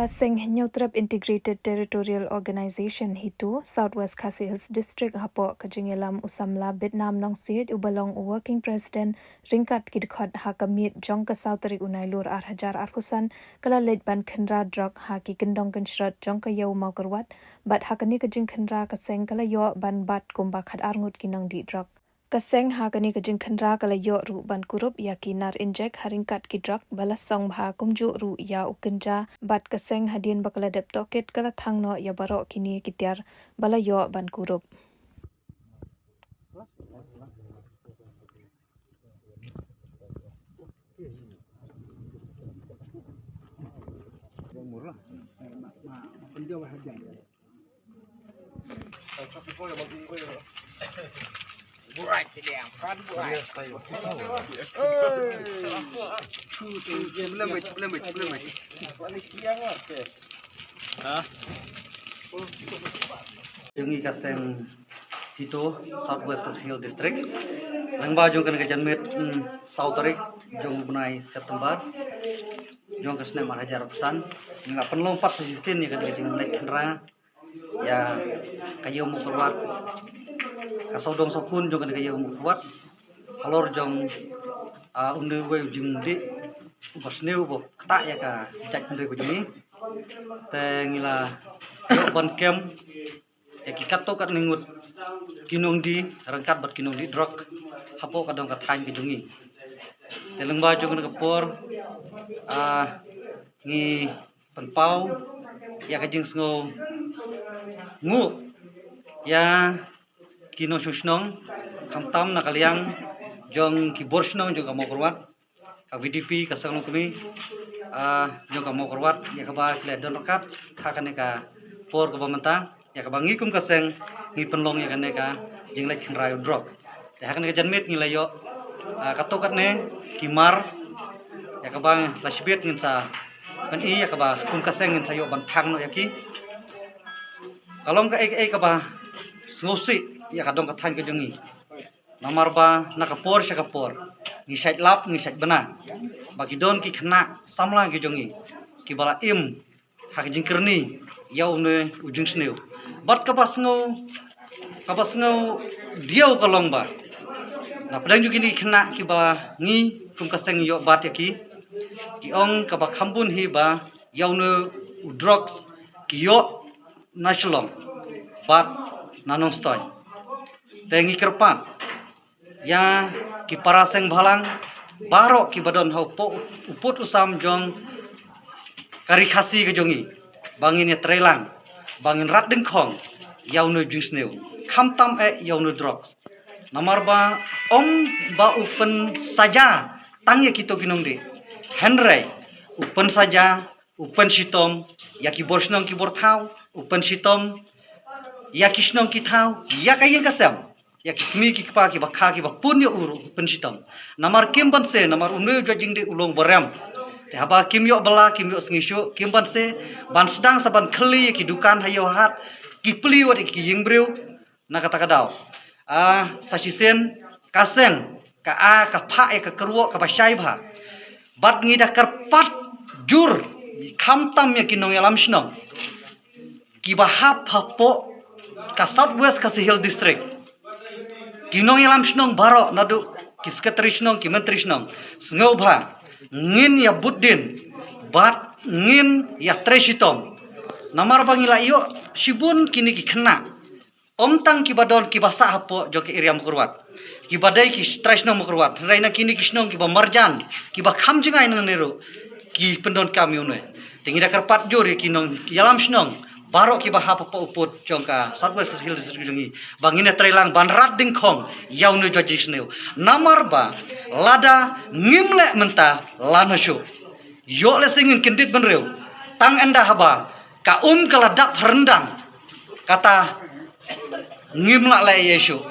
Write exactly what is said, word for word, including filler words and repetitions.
Ka seng Hynñiewtrep Integrated Territorial Organization HITO, South West Khasi Hills District, hapoh ka jingïalam u samla Bitnam Nongsiej uba long u Working President ryngkat ki dkhot ha ka miet jong ka saw tarik u Nailur ar hajar arphew san, ka la leit ban khynra drok ha ki kyndong kynshrot jong ka Ïew Mawkyrwat, bad ha kane ka jingkhynra ka seng ka la ïoh ban bat kumba khatar ngut ki nongdih drok. Ka seng ha kane ka jingkhynra ka la ïoh ruh ban kurup ïa ki nar injek ha ryngkat ki drok ba la song bha, kumjuh ruh ïa u kynja, bad ka seng hadien ba ka la dep tohkit ka la thang noh ïa baroh kine ki tiar ba la ïoh ban kurup. Jong ngi ka seng HITO, South West Khasi Hills District, lyngba jong kane ka janmiet, mm, saw tarik jong u bnai September jong ka snem ar hajar arphew san, ngi la pynlong pat sa shisien ïa kane ka jingleit khynra ïa ka Ïew Mawkyrwat, ka sawdong sawkun jong kane ka Ïew Mawkyrwat, halor jong, ah, une uwei u jingdih uba sniew uba ktah ïa ka jaitbynriew ka jong ngi. Te ngi la ïoh ban kem ïa ki katto katne ngut ki nongdih ryngkat bad ki nongdih drok hapoh ka dong ka thaiñ ka jong ngi. Te lyngba jong kane ka por, ah, ngi pynpaw ïa ka jingsngewnguh ïa ki nongshong shnong, khamtam na ka liang jong ki bor shnong jong ka Mawkyrwat, ka VDP, ka Seng Longkmie, ah, jong ka Mawkyrwat, ïa kaba ki la don ryngkat ha kane ka por kaba mynta, ïa kaba ngi kum ka seng ngi pynlong ïa kane ka jingleit khynra ïa u drok. Te ha kane ka janmiet ngi la ïoh, ah, katto katne ki mar, ïa kaba la shibit ngin sa pyni, ïa kaba kum ka seng ngin sa ïoh ban thang noh ïa ki. Ka long kaei kaei kaba sngewsih ïa ka dong ka thaiñ ka jong ngi. Namar ba na ka por sha ka por ngi shait lap, ngi shait bna ba ki don ki khynnah samla ki jong ngi kiba la im ha ka jingkyrni ïa une u jingsniew. Bad kaba sngew, kaba sngew diaw ka long ba na pdeng jong kine ki khynnah kiba ngi kum ka seng ngi ïoh bat ïa ki, ki ong kaba kham bun hi ba ïa une u drugs ki ïoh na Shillong bad na Nongstoiñ. Te ngi kyrpad ïa ki para seng bhalang baroh kiba don hapoh u pud u sam jong ka Ri Khasi ka jong ngi ba ngin ïatreilang, ba ngin rat dyngkhong ïa une u jingsniew, khamtam eh ïa une u drugs. Namar ba ym ba u pynsaja tang ïa kito ki nongdih, hynrei u pynsaja, u pynshitom ïa ki bor shnong ki bor thaw, u pynshitom ïa ki shnong ki thaw, ïa ka ïing ka sem, ïa ki kmie ki kpa kiba kha kiba pun ïa u ruh u pynshitom. Namar kim banse, namar une u jait jingdih u long ba rem. Te haba kim ïoh bylla, kim ïoh sngi shuh, kim banse ban sdang sa ban khyllie ïa ki dukan ha ïew hat, ki plie wat ïa ki ïing briew. Na kata ka daw, ah, sa shisien ka seng ka, ah, ka phah ïa ka kyrwoh kaba shai bha. Bad ngi da kyrpad jur khamtam ïa ki nongïalam shnong kiba hap hapoh ka South West Khasi Hills District, ki nongïalam shnong baroh, naduh ki secretary shnong, ki myntri shnong, sngewbha ngin ïa bud dien bad ngin ïa trei shitom. Namar ba ngi la ïoh shibun kine ki khynnah, ym tang kiba don kiba sah hapoh jong ka area Mawkyrwat, kiba dei ki trai shnong Mawkyrwat, hynrei na kine ki shnong kiba marjan, kiba kham jngai nangne ruh ki pyndonkam ïa une. Te ngi da kyrpad jur ïa ki nongïalam shnong baroh kiba hap hapoh u pud jong ka South West Khasi Hills District jong ngi ba ngin ïatreilang ban rat dyngkhong ïa une u jait jingsniew. Namar ba lada ngim leh mynta, lano shuh? Ïoh lehse ngin kyndit bynriew tang ynda haba ka um ka la dap ha ryndang, kata ngim lah leh ei ei shuh.